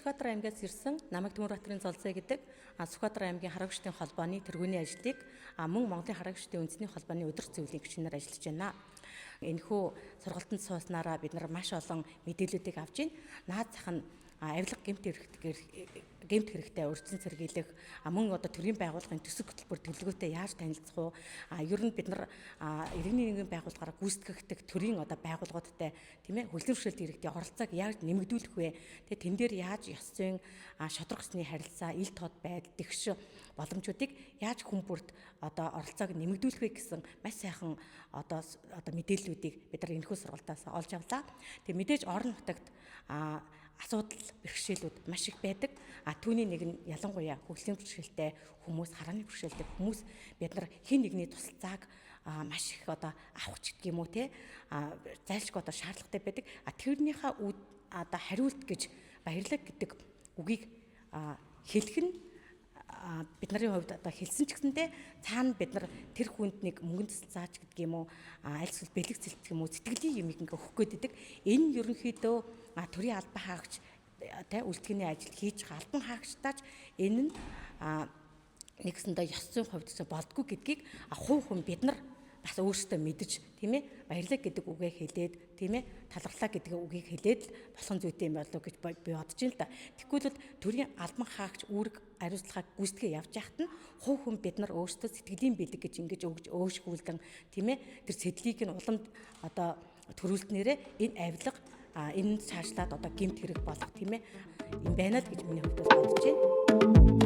Сүхбаатар аймгаас ирсэн Намаг Төмөрбаатарын Золзай гэдэг Сүхбаатар аймгийн хараагчдын холбооны тэргүүний ажлыг мөн Монголын хараагчдын үндэсний холбооны өдөрт зөвлөлийн гишүүнээр ажиллаж байна. Энэхүү сургалтанд сууснараа бид нар маш олон мэдээллүүдийг авч байна. Наад зах нь авилга гэмт хэрэгтэй урьдчилан сэргийлэх, мөн одоо төрийн байгууллагын төсөв хөтөлбөр төлөвлөгөөтэй яаж танилцах уу? Ер нь бид нар иргэний нийгмийн байгууллагаараа гүйцэтгэгдэх төрийн одоо байгууллагуудтай, тийм ээ, хүлээн зөвшөөрөлт иргэдийн оролцоог яаж нэмэгдүүлэх вэ? Тэгээ тэн дээр яаж ёс зүйн шударга ёсны харилцаа, ил тод байдал, тэгш боломжуудыг яаж хүн бүрт одоо оролцоог нэмэгдүүлэх вэ гэсэн маш сайхан одоо мэдээллүүдийг бид нар энэхүү сургалтаас олж авлаа. Тэгээ мэдээж орон нутагт асуудал бэрхшээлүүд маш их байдаг. Түүний нэг нь ялангуяа хөгжлийн бэрхшээлтэй хүмүүс, харааны бэрхшээлтэй хүмүүс бид нар хэн нэгний тусалцааг маш их одоо авах ч гэх юм уу те, зайлшгүй одоо шаардлагатай байдаг. Тэрнийхээ одоо хариулт гэж баярлаг гэдэг үгийг хэлэх нь бид нарын хувьд одоо хэлсэн ч гэсэндээ цаана бид нар тэр хүнд нэг мөнгөн тусалцаач гэдэг юм уу, аль эсвэл бэлэг зэлцэх юм уу, сэтгэлийн юмыг ингээ өгөх гээд байдаг. Энэ ерөнхийдөө төрийн албан хаагч тэ үйлчлэгээний ажил хийж байгаа албан хаагчтаач энэ нь нэгсэндээ ёс зүйн хувьд болдгоо гэдгийг хувь хүн бид нар бас өөрсдөө мэдэж, тийм ээ, баярлаг гэдэг үгээ хэлээд, тийм ээ, талархлаа гэдэг үгийг хэлээд л болох зүйтэй юм болов гэж би бодож байна л да. Тэгэхгүй бол төрийн албан хаагч үүрэг хариуцлагыг гүйцэтгэе явж байхад нь хувь хүн бид нар өөрсдөө сэтгэлийн бэлэг гэж ингэж өгж өөшгүүлдэн, тийм ээ, тэр сэтлийг нь уламд одоо төрүүлснээрээ энэ авилга, энэ цаашлаад одоо гэмт хэрэг болох, тийм ээ, юм байна л гэж миний хувьд бол бодож байна.